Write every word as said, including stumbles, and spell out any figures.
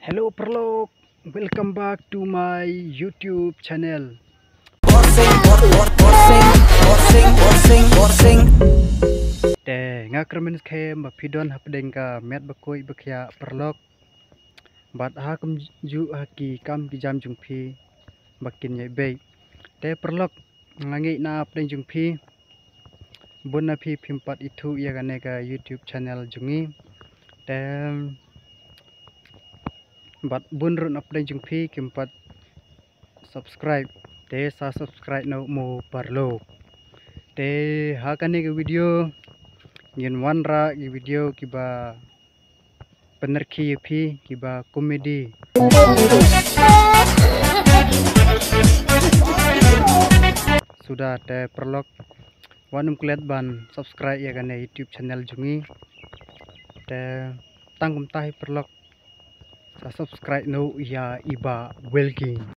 Hello paralok, welcome back to my YouTube channel. Te nga kyrmen skhem ba phi don hapdeng ka met ba koit ba khiah paralok, bad ha kumjuh ha ki kam ki jam jong phi ba kin ïai beit. Te paralok, nga ngeit na hapdeng jong phi bun na phi phim pat ithuh ïa kane ka YouTube channel jong ngi. Te bad bun ruh na hapdeng jong phi kim pat subscribe. Te sa subscribe noh mo paralok. Te ha kane ka video ngin wanrah ki video kiba pynrkhie ïa phi, kiba comedy. Suda te paralok, wat nym klet ban subscribe ïa kane YouTube channel jong ngi. Te tang kumta hi paralok, sa subscribe noh ïa i Bah Welking.